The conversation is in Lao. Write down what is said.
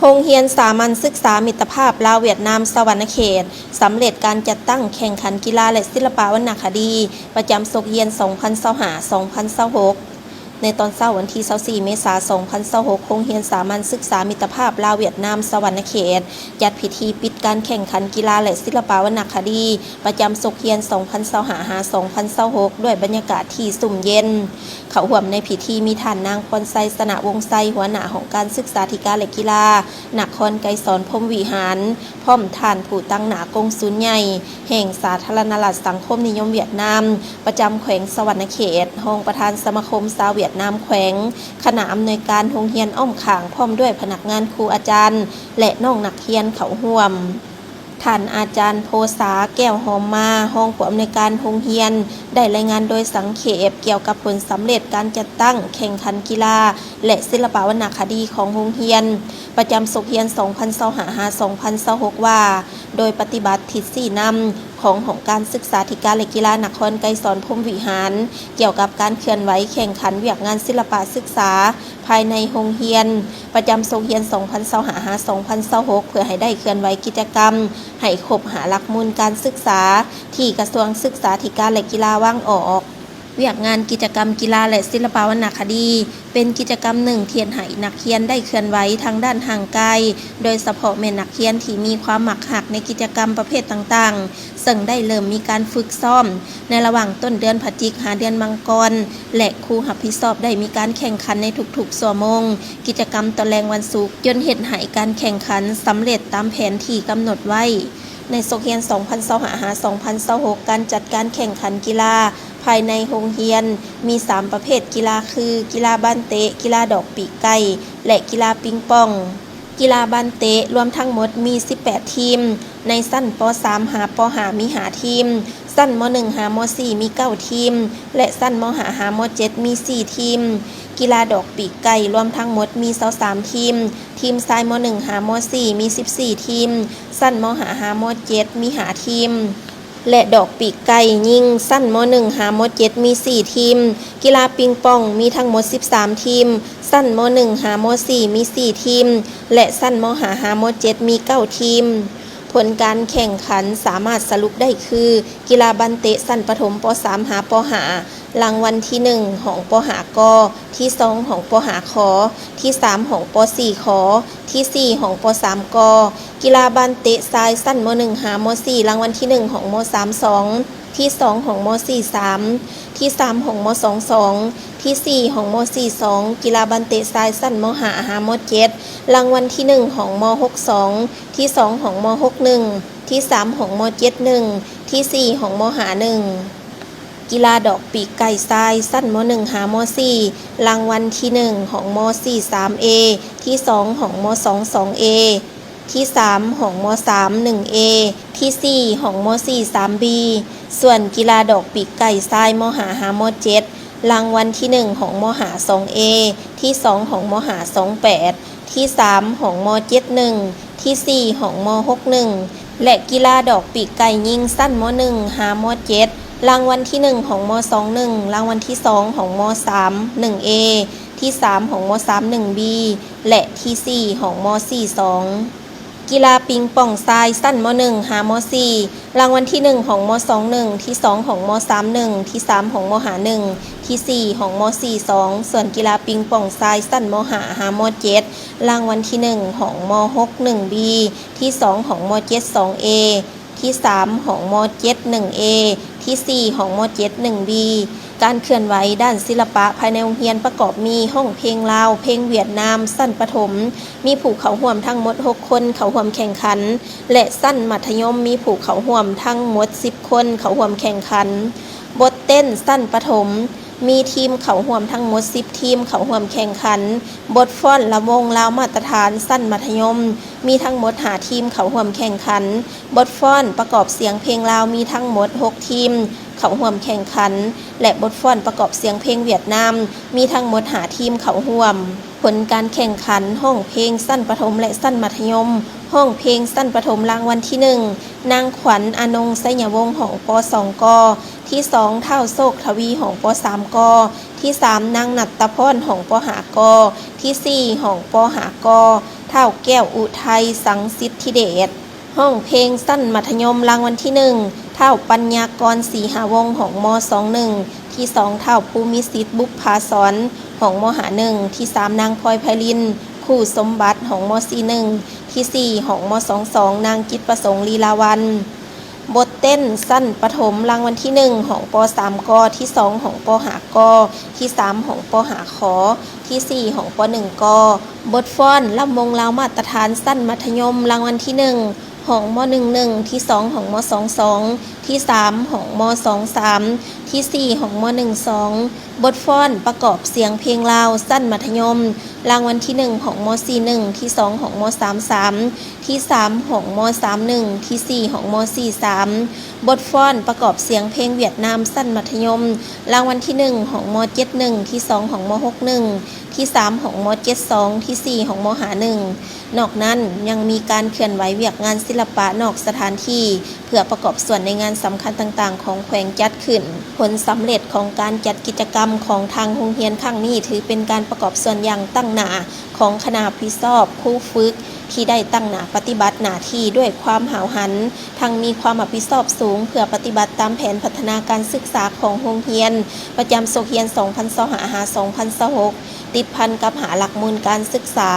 ໂຮງຮຽນສາມັນສຶກສາມິດຕະພາບລາວຫວຽດນາມສະຫວັນນະເຂດ ສຳເລັດການຈັດຕັ້ງແຂ່ງຂັນກິລາ ແລະ ສິລະປະວັນນະຄະດີ ປະຈຳສົກຮຽນສອງພັນຊາວຫ້າ ສອງພັນຊາວຫົກ. ໃນຕອນເຊົ້າວັນທີຊາວສີ່ ເມສາ ສອງພັນຊາວຫົກ, ໂຮງຮຽນສາມັນສຶກສາມິດຕະພາບລາວຫວຽດນາມສະຫວັນນະເຂດ ຈັດພິທີປິດການແຂ່ງຂັນກິລາ ແລະ ສິລະປະວັນນະຄະດີ ປະຈຳສົກຮຽນສອງພັນຊາວຫ້າ ຫາ ສອງພັນຊາວຫົກ ດ້ວຍບັນຍາກາດທີ່ຊຸ່ມເຢັນ. ເຂົ້າຮ່ວມໃນພິທີມີທ່ານນາງ ພອນໄຊ ຊະນະວົງໄຊ ຫົວໜ້າຫ້ອງການສຶກສາທິການ ແລະ ກິລາ ນະຄອນໄກສອນ ພົມວິຫານ ພ້ອມທ່ານຜູ້ຕາງໜ້າກົງສຸນໃຫຍ່ແຫ່ງສາທາລະນະລັດສັງຄົມນິຍົມຫວຽດນາມ ປະຈຳແຂວງສະຫວັນນະເຂດ, ຮອງປະທານສະມາຄົມຊາວຫວຽດນາມແຂວງ, ຄະນະອຳນວຍການໂຮງຮຽນອ້ອມຂ້າງ ພ້ອມດ້ວຍພະນັກງານ, ຄູອາຈານ ແລະ ນ້ອງນັກຮຽນເຂົ້າຮ່ວມ. ທ່ານອາຈານ ໂພສາ ແກ້ວຫອມມາ, ຮອງຜູ້ອຳນວຍການໂຮງຮຽນ ໄດ້ລາຍງານໂດຍສັງເຂບກ່ຽວກັບຜົນສຳເລັດການຈັດຕັ້ງແຂ່ງຂັນກິລາ ແລະ ສິລະປະວັນນະຄະດີຂອງໂຮງຮຽນ ປະຈຳສົກຮຽນສອງພັນຊາວຫ້າ ຫາ ສອງພັນຊາວຫົກ ວ່າ ໂດຍປະຕິບັດທິດຊີ້ນຳຂອງຫ້ອງການສຶກສາທິການ ແລະ ກິລານະຄອນໄກສອນ ພົມວິຫານ ກ່ຽວກັບການເຄື່ອນໄຫວແຂ່ງຂັນວຽກງານສິລະປະສຶກສາ ພາຍໃນໂຮງຮຽນ ປະຈຳສົກຮຽນສອງພັນຊາວຫ້າ ຫາ ສອງພັນຊາວຫົກ ເພື່ອໃຫ້ໄດ້ເຄື່ອນໄຫວກິດຈະກຳໃຫ້ຄົບຫ້າຫຼັກມູນການສຶກສາ ທີ່ກະຊວງສຶກສາທິການ ແລະ ກິລາວາງອອກ. ວຽກງານກິດຈະກຳກິລາ ແລະ ສິລະປະວັນນະຄະດີ ເປັນກິດຈະກຳໜຶ່ງທີ່ເຮັດໃຫ້ນັກຮຽນໄດ້ເຄື່ອນໄຫວທາງດ້ານຮ່າງກາຍ, ໂດຍສະເພາະແມ່ນນັກຮຽນທີ່ມີຄວາມມັກຮັກໃນກິດຈະກຳປະເພດຕ່າງໆ, ເຊິ່ງໄດ້ເລີ່ມມີການຝຶກຊ້ອມໃນລະຫວ່າງຕົ້ນເດືອນພະຈິກ ຫາ ເດືອນມັງກອນ ແລະ ຄູຮັບຜິດຊອບໄດ້ມີການແຂ່ງຂັນໃນທຸກໆຊົ່ວໂມງກິດຈະກຳຕອນແລງວັນສຸກ, ຈົນເຮັດໃຫ້ການແຂ່ງຂັນສຳເລັດຕາມແຜນທີ່ກຳນົດໄວ້. ໃນສົກຮຽນສອງພັນຊາວຫ້າ ຫາ ສອງພັນຊາວຫົກ ການຈັດການແຂ່ງຂັນກິລາພາຍໃນໂຮງຮຽນມີສາມປະເພດກິລາຄື ກິລາບານເຕະ, ກິລາດອກປີກໄກ່ ແລະ ກິລາປິງປອງ. ກິລາບານເຕະລວມທັງໝົດມີສິບແປດທີມ, ໃນຊັ້ນ ປໍສາມ ຫາ ປໍຫ້າ ມີຫ້າທີມ, ຊັ້ນ ມໍໜຶ່ງ ຫາ ມໍສີ່ ມີເກົ້າທີມ ແລະ ຊັ້ນ ມໍຫ້າ ຫາ ມໍເຈັດ ມີສີ່ທີມ. ກິລາດອກປີກໄກ່ລວມທັງໝົດມີຊາວສາມທີມ, ທີມຊາຍ ມໍໜຶ່ງ ຫາ ມໍສີ່ ມີສິບສີ່ທີມ, ຊັ້ນ ມໍຫ້າ ຫາ ມໍເຈັດ ມີຫ້າທີມ ແລະ ດອກປີກໄກ່ຍິງ ຊັ້ນ ມໍໜຶ່ງ ຫາ ມໍເຈັດ ມີສີ່ທີມ. ກິລາປິງປອງມີທັງໝົດສິບສາມທີມ, ຊັ້ນ ມໍໜຶ່ງ ຫາ ມໍສີ່ ມີສີ່ທີມ ແລະ ຊັ້ນ ມໍຫ້າ ຫາ ມໍເຈັດ ມີເກົ້າທີມ. ຜົນການແຂ່ງຂັນສາມາດສະຫຼຸບໄດ້ຄື ກິລາບານເຕະຊັ້ນປະຖົມ ປໍສາມ ຫາ ປໍຫ້າ ລາງວັນທີໜຶ່ງ ຫ້ອງ ປໍຫ້າ ກ, ທີສອງ ຫ້ອງ ປໍຫ້າ ຂ, ທີສາມ ຫ້ອງ ປໍສີ່ ຂ, ທີສີ່ ຫ້ອງ ປໍສາມ ກ. ກິລາບານເຕະຊາຍຊັ້ນ ມໍໜຶ່ງ ຫາ ມໍສີ່ ລາງວັນທີໜຶ່ງ ຫ້ອງ ມໍສາມ ສອງ, ທີສອງ ຫ້ອງ ມໍສີ່ ສາມ, ທີສາມ ຫ້ອງ ມໍສອງ ສອງ, ທີສີ່ ຫ້ອງ ມໍສີ່ ສອງ. ກິລາບານເຕະຊາຍຊັ້ນ ມໍຫ້າ ຫາ ມໍເຈັດ ລາງວັນທີໜຶ່ງ ຫ້ອງ ມໍຫົກ ສອງ, ທີສອງ ຫ້ອງ ມໍຫົກ ໜຶ່ງ, ທີສາມ ຫ້ອງ ມໍເຈັດ ໜຶ່ງ, ທີສີ່ ຫ້ອງ ມໍຫ້າ ໜຶ່ງ. ກິລາດອກປີກໄກ່ຊາຍ ຊັ້ນ ມໍໜຶ່ງ ຫາ ມໍສີ່ ລາງວັນທີໜຶ່ງ ຫ້ອງ ມໍສີ່ ສາມ ເອ, ທີສອງ ຫ້ອງ ມໍສອງ ສອງ ເອ, ທີສາມ ຫ້ອງ ມໍສາມ ໜຶ່ງ ເອ, ທີສີ່ ຫ້ອງ ມໍສີ່ ສາມ ບີ. ສ່ວນກິລາດອກປີກໄກ່ຊາຍ ມໍຫ້າ ຫາ ມໍເຈັດ ລາງວັນທີໜຶ່ງ ຫ້ອງ ມໍຫ້າ ສອງ ເອ, ທີສອງ ຫ້ອງ ມໍຫ້າ ສອງ ແປດ, ທີສາມ ຫ້ອງ ມໍເຈັດ ໜຶ່ງ, ທີສີ່ ຫ້ອງ ມໍຫົກ ໜຶ່ງ ແລະ ກິລາດອກປີກໄກ່ຍິງຊັ້ນ ມໍໜຶ່ງ ຫາ ມໍເຈັດ ລາງວັນທີໜຶ່ງ ຫ້ອງ ມໍສອງ ໜຶ່ງ, ລາງວັນທີສອງ ຫ້ອງ ມໍສາມ ໜຶ່ງ ເອ, ທີສາມ ຫ້ອງ ມໍສາມ ໜຶ່ງ ບີ ແລະ ທີສີ່ ຫ້ອງ ມໍສີ່ ສອງ. ກິລາປິງປອງຊາຍຊັ້ນ ມໍໜຶ່ງ ຫາ ມໍສີ່ ລາງວັນທີໜຶ່ງ ຫ້ອງ ມໍສອງ ໜຶ່ງ, ທີສອງ ຫ້ອງ ມໍສາມ ໜຶ່ງ, ທີສາມ ຫ້ອງ ມໍຫ້າ ໜຶ່ງ, ທີສີ່ ຫ້ອງ ມໍສີ່ ສອງ. ສ່ວນກິລາປິງປອງຊາຍຊັ້ນ ມໍຫ້າ ຫາ ມໍເຈັດ ລາງວັນທີໜຶ່ງ ຫ້ອງ ມໍຫົກ ໜຶ່ງ ບີ, ທີສອງ ຫ້ອງ ມໍເຈັດ ສອງ ເອ, ທີສາມ ຫ້ອງ ມໍເຈັດ ໜຶ່ງ ເອ, ທີສີ່ ຫ້ອງ ມໍເຈັດ ໜຶ່ງ ບີ. ການເຄື່ອນໄຫວດ້ານສິລະປະພາຍໃນໂຮງຮຽນປະກອບມີ ຮ້ອງເພງລາວ, ເພງຫວຽດນາມ ຊັ້ນປະຖົມ ມີຜູ້ເຂົ້າຮ່ວມທັງໝົດຫົກຄົນເຂົ້າຮ່ວມແຂ່ງຂັນ ແລະ ຊັ້ນມັດທະຍົມມີຜູ້ເຂົ້າຮ່ວມທັງໝົດສິບຄົນເຂົ້າຮ່ວມແຂ່ງຂັນ. ບົດເຕັ້ນຊັ້ນປະຖົມ ມີທີມເຂົ້າຮ່ວມທັງໝົດສິບທີມເຂົ້າຮ່ວມແຂ່ງຂັນ. ບົດຟ້ອນລຳວົງລາວມາດຕະຖານຊັ້ນມັດທະຍົມ ມີທັງໝົດຫ້າທີມເຂົ້າຮ່ວມແຂ່ງຂັນ. ບົດຟ້ອນປະກອບສຽງເພງລາວມີທັງໝົດຫົກທີມເຂົ້າຮ່ວມແຂ່ງຂັນ ແລະ ບົດຟ້ອນປະກອບສຽງເພງຫວຽດນາມ ມີທັງໝົດຫ້າທີມເຂົ້າຮ່ວມ. ຜົນການແຂ່ງຂັນຮ້ອງເພງຊັ້ນປະຖົມ ແລະ ຊັ້ນມັດທະຍົມ. ຮ້ອງເພງຊັ້ນປະຖົມ ລາງວັນທີໜຶ່ງ ນາງຂວັນ ອານົງໄຊຍະວົງ ຫ້ອງ ປໍສອງ ກ, ທີສອງ ທ້າວໂຊກທະວີ ຫ້ອງ ປໍສາມ ກ, ທີສາມ ນາງນັດຕະພອນ ຫ້ອງ ປໍຫ້າ ກ, ທີສີ່ ຫ້ອງ ປໍຫ້າ ກ, ທ້າວແກ້ວອຸໄທ ສັງສິດທິເດດ. ຮ້ອງເພງຊັ້ນມັດທະຍົມ ລາງວັນທີໜຶ່ງ ທ້າວປັນຍາກອນ ສີຫາວົງ ຫ້ອງ ມ ສອງໜຶ່ງ, ທີສອງ ທ້າວພູມິສິດ ບຸບຜາສອນ ຫ້ອງ ມ ຫ້າໜຶ່ງ, ທີສາມ ນາງ ພອຍ ໄພລິນ ຄູ່ສົມບັດ ຫ້ອງ ມ ສີ່ໜຶ່ງ, ທີສີ່ ຫ້ອງ ມ ສອງສອງ ນາງ ຈິດປະສົງ ລີລາວັນ. ບົດເຕັ້ນຊັ້ນປະຖົມ ລາງວັນທີໜຶ່ງ ຫ້ອງ ປ ສາມ ກ, ທີສອງ ຫ້ອງ ປ ຫ້າ ກ, ທີສາມ ຫ້ອງ ປ ຫ້າ ຂ, ທີສີ່ ຫ້ອງ ປ ໜຶ່ງ ກ. ບົດຟ້ອນລຳວົງລາວມາດຕະຖານຊັ້ນມັດທະຍົມ ລາງວັນທີໜຶ່ງ ຫ້ອງ ມ ໜຶ່ງໜຶ່ງ, ທີສອງ ຫ້ອງ ມ ສອງສອງ, ທີສາມ ຫ້ອງ ມ ສອງສາມ, ທີສີ່ ຫ້ອງ ມ ໜຶ່ງສອງ. ບົດຟ້ອນປະກອບສຽງເພງລາວຊັ້ນມັດທະຍົມ ລາງວັນທີໜຶ່ງ ຫ້ອງ ມ ສີ່ໜຶ່ງ, ທີສອງ ຫ້ອງ ມ ສາມສາມ, ທີສາມ ຫ້ອງ ມ ສາມໜຶ່ງ, ທີສີ່ ຫ້ອງ ມ ສີ່ສາມ. ບົດຟ້ອນປະກອບສຽງເພງຫວຽດນາມຊັ້ນມັດທະຍົມ ລາງວັນທີໜຶ່ງ ຫ້ອງ ມ ເຈັດໜຶ່ງ, ທີສອງ ຫ້ອງ ມ ຫົກໜຶ່ງ, ທີສາມ ຫ້ອງ ມ ເຈັດສອງ, ທີສີ່ ຫ້ອງ ມ ຫ້າໜຶ່ງ. ນອກນັ້ນຍັງມີການເຄື່ອນໄຫວວຽກງານສິລະປະນອກສະຖານທີ່ ເພື່ອປະກອບສ່ວນໃນງານສຳຄັນຕ່າງໆຂອງແຂວງຈັດຂຶ້ນ. ຜົນສຳເລັດຂອງການຈັດກິດຈະກຳຂອງທາງໂຮງຮຽນຄັ້ງນີ້ ຖືເປັນການປະກອບສ່ວນຢ່າງຕັ້ງໜ້າຂອງຄະນະຮັບຜິດຊອບ, ຄູຝຶກ ທີ່ໄດ້ຕັ້ງໜ້າປະຕິບັດໜ້າທີ່ດ້ວຍຄວາມຫ້າວຫັນ, ທັງມີຄວາມຮັບຜິດຊອບສູງ ເພື່ອປະຕິບັດຕາມແຜນພັດທະນາການສຶກສາຂອງໂຮງຮຽນ ປະຈຳສົກຮຽນ ສອງພັນຊາວຫ້າ ຫາ ສອງພັນຊາວຫົກ ຕິດພັນກັບຫ້າຫຼັກມູນການສຶກສາ.